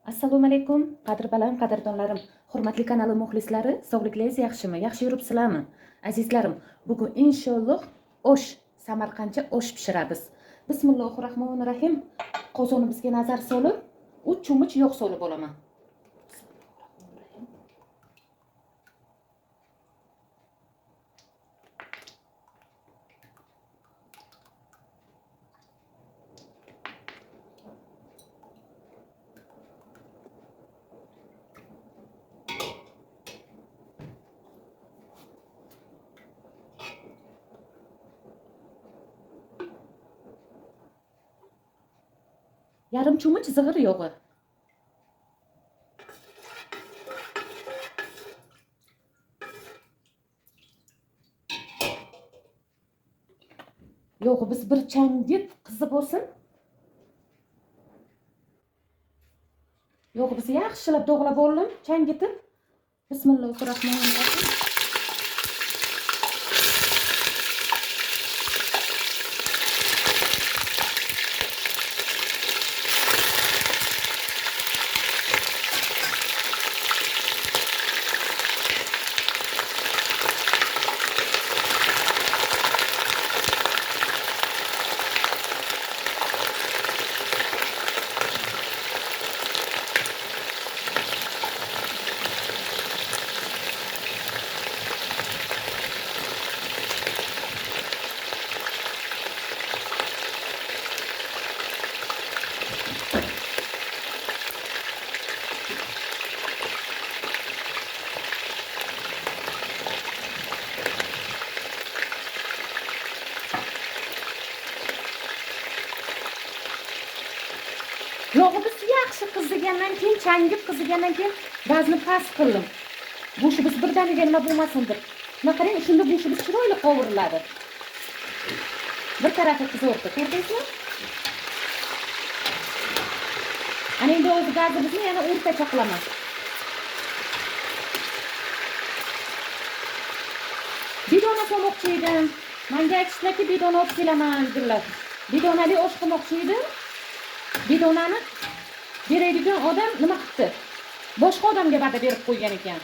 Assalomu alaykum, qadr baland qadrdonlarim, hurmatli kanalim muxlislari, sog'liklaringiz yaxshimi? Yaxshi yuribsizlarmi? Azizlarim, bugun inshaalloh osh, samarqandcha osh pishiramiz. Bismillahir rohmanir rohim. Qozonimizga nazar solib, 3 cho'mich yog' solib olaman. Yarim cho'mich zig'ir yog'i. Yog'i biz bir changib qizib bo'lsin. Yog'i biz yaxshilab dog'lab oldim, changitib. Bismillahir rohmanir rohim. Yog'imiz yaxshi qizigandan keyin, changib qizigandan keyin gazni past qildim. Go'shtimiz birdaniga nima bo'lmasin deb. Mana qarang, shunda go'shtimiz chiroyli qovuriladi. Bir tarafi qizardi, ko'rdingizmi? Ana endi o'zi gazimizni yana o'rtacha qilaman. Bidona solmoqchi edim. Menga aytishdilarki, bidona olib kelaman dedilar. Bidonali osh qilmoqchi edim. Bidonani beradigan odam nima qildi? Boshqa odamga va'da berib qo'ygan ekan.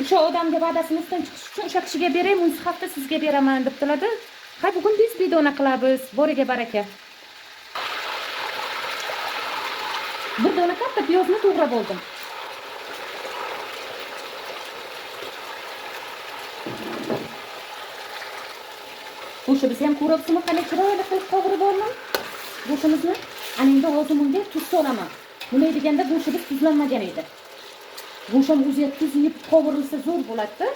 O'sha odamga va'dasini ustidan chiqish uchun o'sha kishiga beray, bunisi hafta sizga beraman debdilar-da. Ha, bugun biz bidona qilamiz, boriga baraka. Bir dona katta piyozni to'g'rab oldim. Go'shtimizni ham ko'ribsizmi, qanday chiroyli qilib qovurib oldim go'shtimizni. Ana endi hozir bunga tuz solaman. Nima deganda go'shtimiz tuzlanmagan edi. Go'sht ham o'ziga tuz yeb qovurilsa zo'r bo'ladi.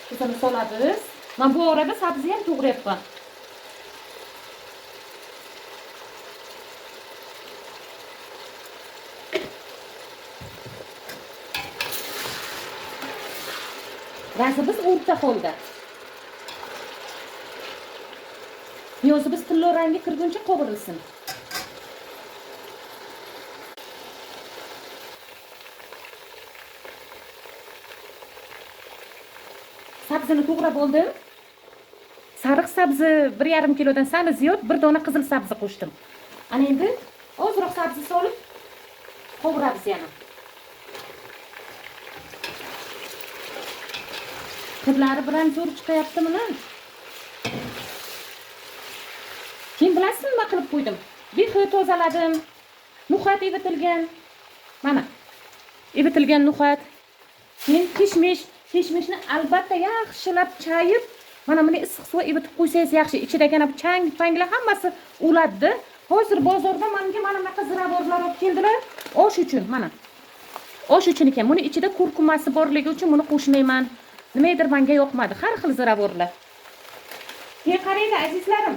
Tuzini solamiz. Men bu orada sabzi ham to'g'rayapman. Gazimiz o'rta holda. Piyozimiz tillo rangi kirguncha qovurilsin. Sabzini to'g'rab oldim. Sariq sabzi 1,5 kilodan sal ziyod, bir dona qizil sabzi qo'shdim. Ana endi ozroq sabzi solib qovuramiz yana. Hidlari bilan zo'r chiqayapti mana. Keyin bilasizmi nima qilib qo'ydim? Bexi tozaladim. No'xat evitilgan. Mana. Evitilgan no'xat. Keyin kishmish. Kishmishni albatta yaxshilab chayib, mana buni issiq suvga ivitib qo'ysangiz yaxshi. Ichidagi ana chang, panglar hammasi o'ladida. Hozir bozorda menga mana bunaqa ziravorlar olib keldilar. Osh uchun, mana. Osh uchun ekan. Buni ichida kurkumasi borligi uchun buni qo'shmayman. Nimadir menga yoqmadi. Har xil ziravorlar. Keyin qaranglar azizlarim.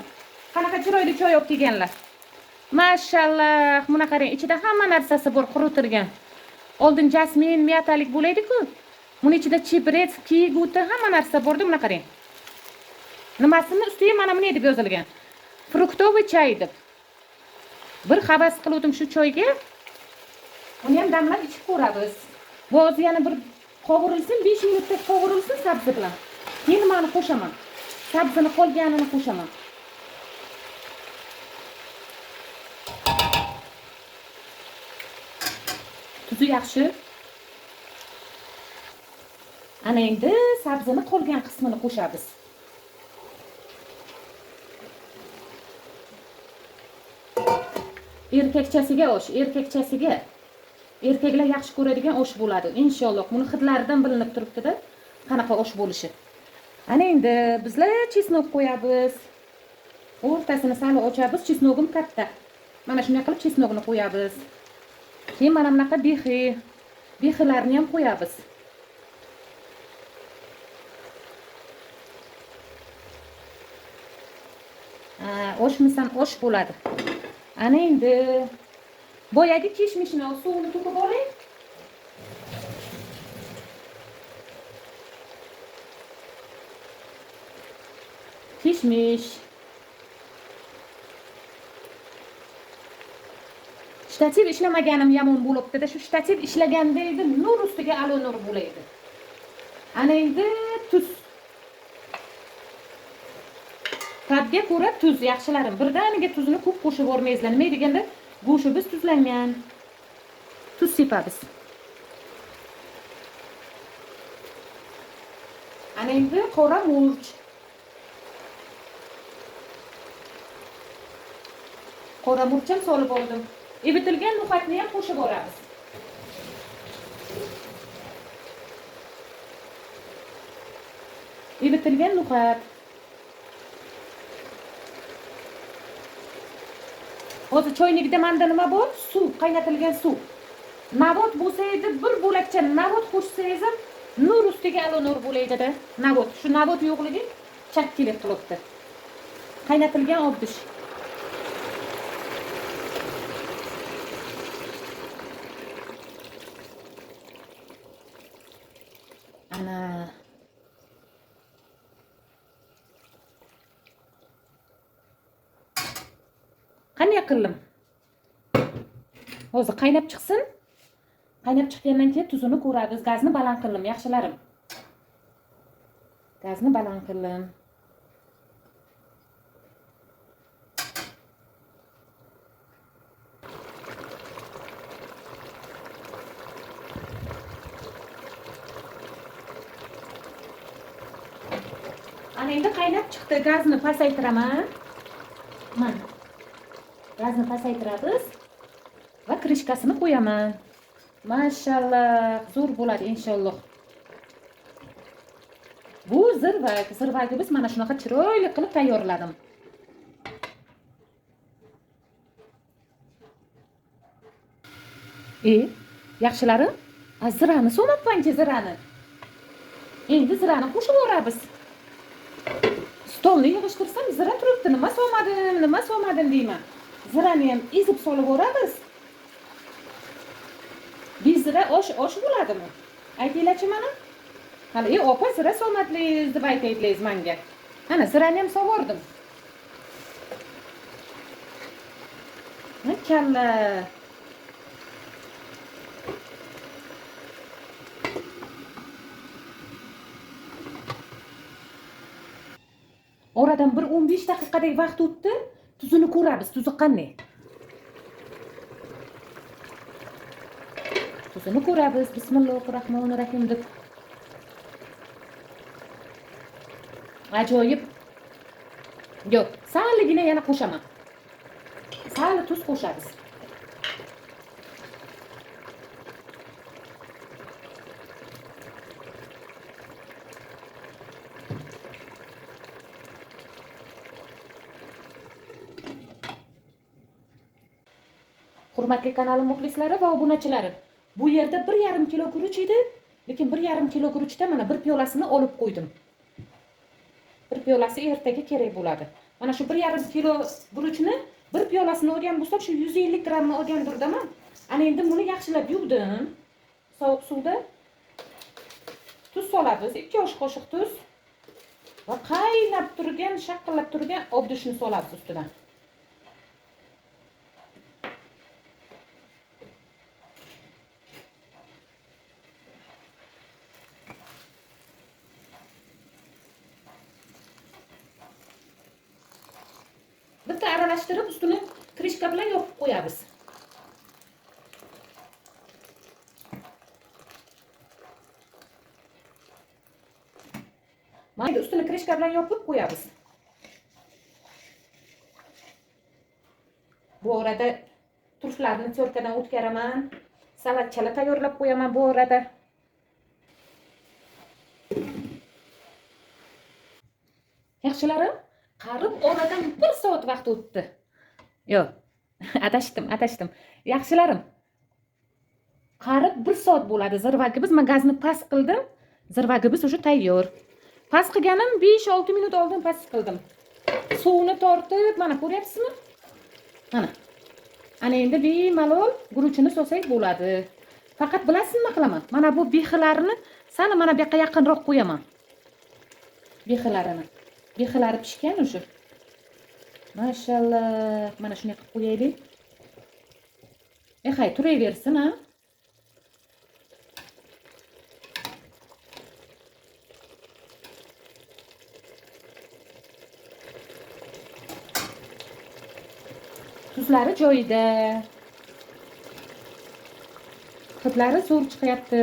Qanaqa chiroyli choy olib kelganlar. Mashalloh, buni qarang, ichida hamma narsasi bor, quritilgan. Oldin jasmin, miyatalik bo'laydi-ku. Buni ichida chibrets, kiyik o'ti, hamma narsa bordi, buni qarang. Nimasini ustiga mana bunday deb yozilgan. Fruktoviy chay deb. Bir havas qiluvdim shu choyga. Uni ham damlab ichib ko'ramiz. Bu hozir yana bir qovurilsin, 5 minutda qovurilsin sabzi bilan. Keyin nimani qo'shaman? Sabzini qolganini qo'shaman. Tuzi yaxshi. Ana endi sabzini qolgan qismini qo'shamiz. Erkakchasiga osh, erkakchasiga. Erkaklar yaxshi ko'radigan osh bo'ladi inshaalloh. Buni hidlaridan bilinib turibdi-da, qanaqa osh bo'lishi. Ana endi bizlar chesnok qo'yamiz. O'rtasini sal ochamiz, chesnogim katta. Mana shunday qilib chesnogini qo'yamiz. Keyin mana bunaqa bexilarni ham qo'yamiz. Oshmisan osh bo'ladi. Ana endi boyagi kishmishni suvini to'kib oling. Kishmish. Shtativ ishlamaganim yomon bo'libdi-da, shu shtativ ishlaganda edi, nur ustiga alo nur bo'laydi. Ana endi tuz. Ta'bga ko'ra tuz, yaxshilarim. Birdaniga tuzni ko'p qo'shib yubormaysizlar. Nima deganda, go'shtimiz tuzlangan. Tuz sepamiz. Ana endi qora murch. Qora murch ham solib oldim. Evitilgan no'xatni ham qo'shib yuboramiz. Evitilgan no'xat. Hozir choynikda menda nima bor? Suv, qaynatilgan suv. Navot bo'lsa edi, bir bo'lakcha navot qo'shsangiz ham nur ustiga alo nur bo'laydi-da. Navot, shu navot yo'qligi chakkilik qilibdi. Qaynatilgan obdish. Ana. Qanday qildim? Hozir qaynab chiqsin. Qaynab chiqqandan keyin tuzini ko'ramiz. Gazni baland qildim, yaxshilarim. Gazni baland qildim. Ana endi qaynab chiqdi. Gazni pasaytiraman. Mana. Gazni pasaytiramiz va krishkasini qo'yaman. Mashalloh, zo'r bo'ladi inshaalloh. Bu zirvak, zirvakni biz mana shunaqa chiroyli qilib tayyorladim. Yaxshilarim, zirani so'mabmanchi, zirani. Endi zirani qo'shib yuboramiz. Stolni yig'ishtirsam zira turibdi, nima so'madim, nima so'madim deyman. Zirani ham ezib solib yuboramiz. Bezira osh osh bo'ladimi? Aytinglarchi mana. Hali opa zira solmadingiz deb aytayapsiz menga. Ana zirani ham solvordim. Kalla. Oradan bir 15 daqiqadek vaqt o'tdi. Tuzini ko'ramiz, tuzi qanday? Tuzini ko'ramiz. Bismillahirrohmanirrohim deb. Ajoyib. Yo'q, salligina yana qo'shaman. Sal tuz qo'shamiz. Hurmatli kanalim muxlislari va obunachilari, bu yerda 1,5 kilo guruch edi, lekin 1,5 kilo guruchda mana bir piyolasini olib qo'ydim. Bir piyolasi ertaga kerak bo'ladi. Mana shu 1,5 kilo guruchni bir piyolasini olgan bo'lsam, shu 150 grammni olgandirdaman. Ana endi buni yaxshilab yuvdim. Sovuq suvda tuz solamiz, 2 osh qoshiq tuz va qaynab turgan, shaqqillab turgan obdushni solamiz ustidan. Bitta aralashtirib ustini krishka bilan yopib qo'yamiz. Mana ustini крышка bilan yopib qo'yamiz. Bu orada turflarni тёрка dan o'tkaraman. Salatchalar tayyorlab qo'yaman bu orada. Yaxshilarim, qarib oradan 1 soat vaqt o'tdi. Yo'q, adashdim. Yaxshilarim, qarib 1 soat bo'ladi zirvagimiz. Men gazni past qildim. Zirvagimiz уже tayyor. Past qilganim 5-6 minut oldin past qildim. Suvini tortib, mana ko'ryapsizmi? Mana. Ana endi bemalol guruchini solsak bo'ladi. Faqat bilasizmi nima qilaman? Mana bu bexilarini sal mana bu yoqqa yaqinroq qo'yaman. Bexilarini. Bexilari pishgan уже. Mashallah. Mana shunday qilib qo'yaylik. Hay, turaversin, ha. Tuzlari joyida. Hidlari zo'r chiqyapti.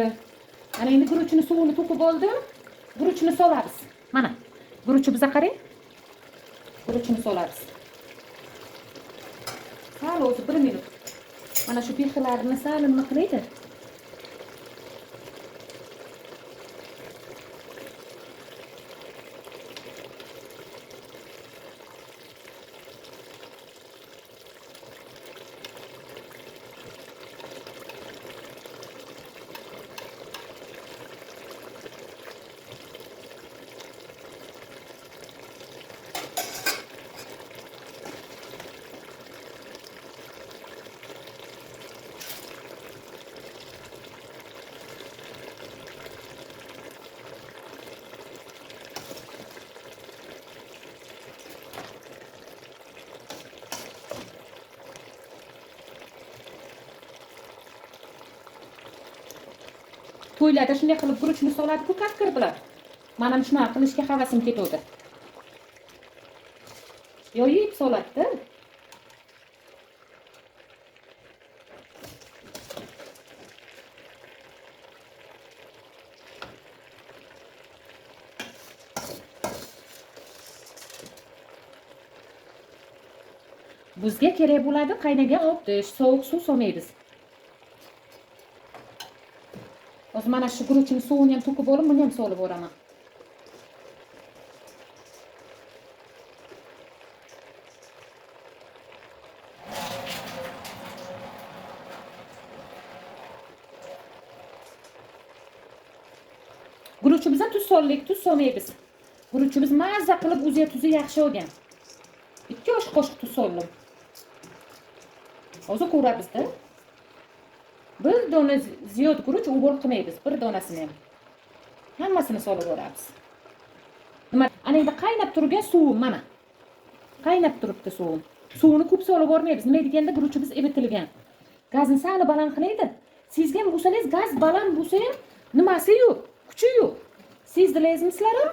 Ana endi guruchini suvini to'kib oldim. Guruchini solamiz. Mana. Guruchi biza qarang. Guruchini solamiz. Sal o'zi 1 minut. Mana shu bexilarini sal nima qilaydi? To'ylarda shunday qilib guruchni soladi-ku kafkir bilan. Mana shunaqa qilishga havasim ketadi. Yoyib soladi-da. Bizga kerak bo'ladi qaynagan obdish, sovuq suv solmaymiz. Hozir mana shu guruchning suvini ham to'kib olib, buni ham solib yuboraman. Guruchimizdan tuz soldik, tuz solmaymiz. Guruchimiz mazza qilib o'ziga tuzi yaxshi olgan. 2 osh qoshiq tuz soldim. Hozir ko'ramizda. Bir dona ziyod guruch uvol qilmaymiz, bir donasini ham. Hammasini solib yuboramiz. Nima? Ana endi qaynab turgan suvim mana. Qaynab turibdi suvim. Suvini ko'p solib yubormaymiz. Nima deganda guruchimiz evitilgan. Gazni sal baland qilaydi. Sezgan bo'lsangiz, gaz baland bo'lsa ham nimasi yo'q, kuchi yo'q. Sezdilaringizmi sizlar ham?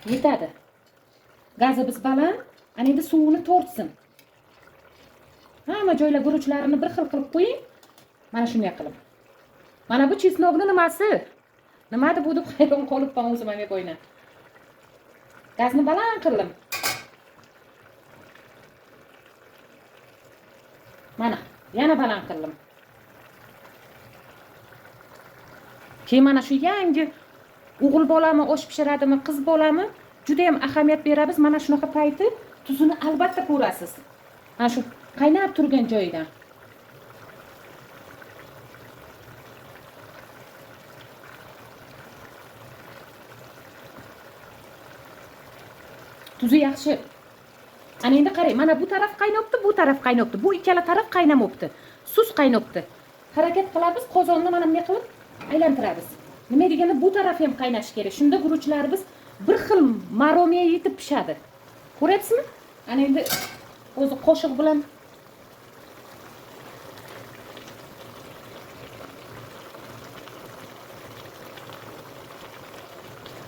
Yetadi. Gazi biz baland, ana endi suvini tortsin. Hamma joylar guruchlarini bir xil qilib qo'ying. Mana shunday qilib. Mana bu chesnokni nimasi? Nima deb bu deb hayron qolibman o'zim ham qo'yna. Gazni baland qildim. Mana, yana baland qildim. Keyin mana shu yangi o'g'il bolami, osh pishiradimi, qiz bolami, juda ham ahamiyat beramiz. Mana shunaqa payti tuzini albatta ko'rasiz. Mana shu qaynab turgan joyidan. Tuzi yaxshi. Ana endi qarang, mana bu taraf qaynabdi, bu taraf qaynabdi. Bu ikkala taraf qaynamabdi. Sus qaynabdi. Harakat qilamiz, qozonni mana bunday qilib aylantiramiz. Nima deganda bu taraf ham qaynashi kerak. Shunda guruchlarimiz bir xil maromiga yetib pishadi. Ko'ryapsizmi? Ana endi o'zi qoshiq bilan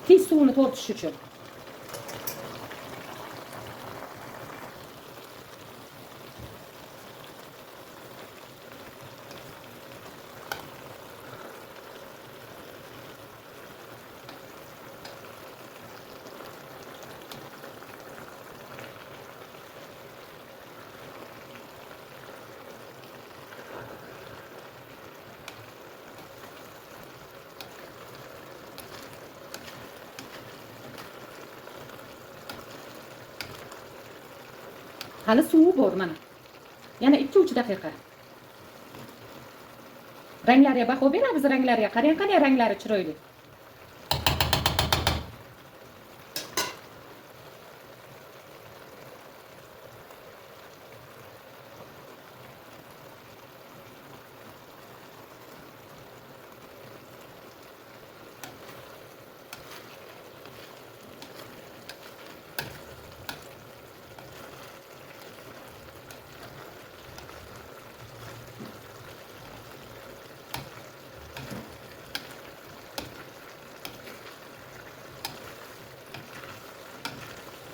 Tez suvini tortish uchun. Hali suvi bor mana. Yana 2-3 daqiqa. Ranglariga baho beramiz, ranglariga. Qarang, qanday ranglari chiroyli.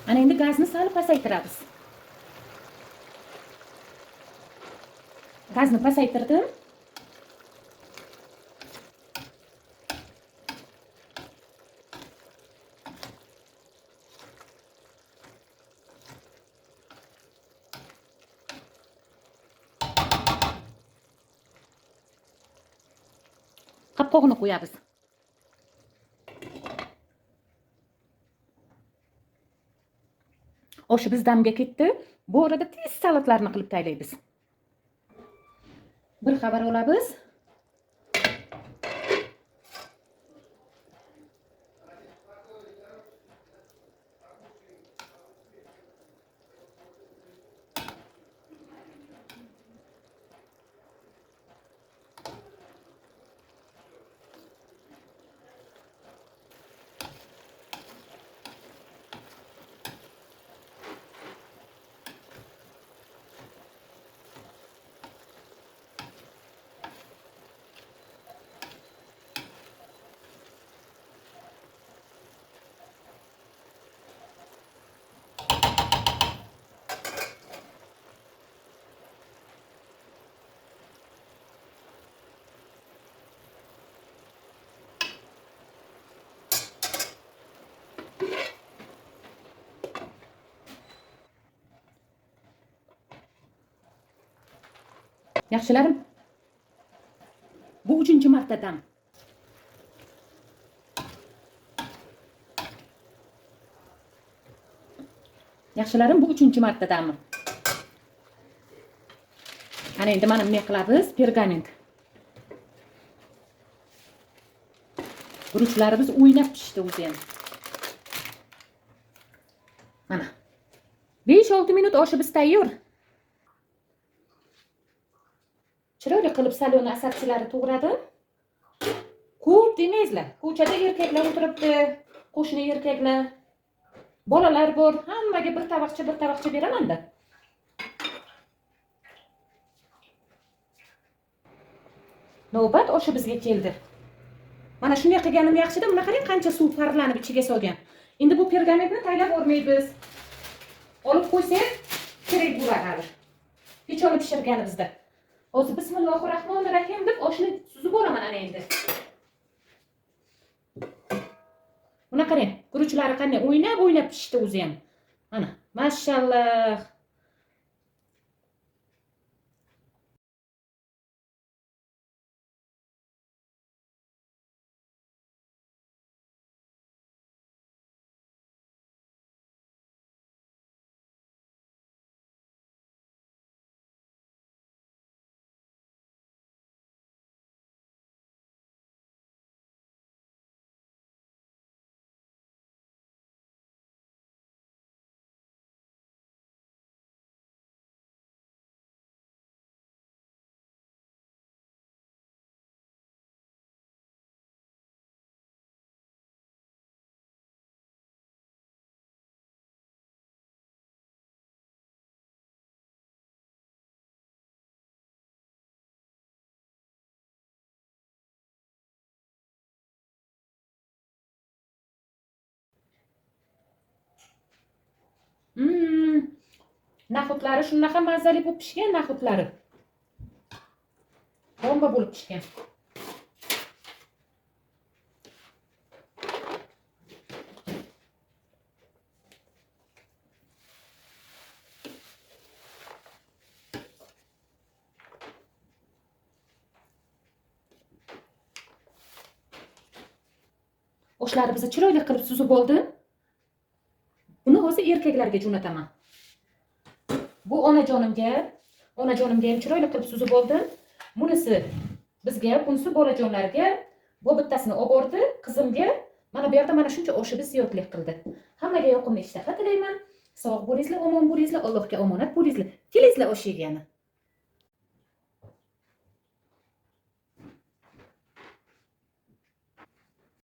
Ana endi gazni sal pasaytiramiz. Gazni pasaytirdim. Qopqog'ini qo'yamiz. Oshimiz damga ketdi. Bu orada tez salatlarni qilib tayyorlaymiz. Bir xabar olamiz. Yaxshilarim, bu 3-marta dam. Yaxshilarim, bu 3-marta dami. Ana endi mana bunday qilamiz, pergament. Guruchlarimiz o'ynab pishdi o'zi ham. Mana. 5-6 minut oshimiz tayyor. Chiroyli qilib saloni asabchilari to'g'radim. Ko'p demaysizlar. Ko'chada erkaklar o'tiribdi, qo'shni erkaklar, bolalar bor. Hammaga bir tabaqcha, bir tabaqcha beraman-da. Navbat oshi bizga keldi. Mana shunday qilganim yaxshida. Buni qarang, qancha suv parlanib ichiga solgan. Endi bu pergamentni taylab o'rmaymiz. Olib qo'ysak kerak bo'ladi hali. Pechoni pishirganimizda. Hozir bismillahirrohmanirrohim deb oshni suzib olaman ana endi. Buni qarang, guruchlari qanday o'ynab-o'ynab pishdi o'zi ham. Mana, mashalloh. Nohudlari shunaqa mazali bo'lib pishgan, nohudlari. Bomba bo'lib pishgan. Oshlarimizni chiroyli qilib suzib oldim. Buni hozir erkaklarga jo'nataman. Bu onajonimga, onajonimga ham chiroyli qilib suzib oldim. Bunisi bizga, bunisi bolajonlarga. Bu bittasini olib bordi qizimga. Mana bu yerda mana shuncha oshimiz ziyodlik qildi. Hammaga yoqimli ishtaha tilayman. Sog' bo'lingizlar, omon bo'lingizlar, Allohga omonat bo'lingizlar. Kelingizlar osh yegani.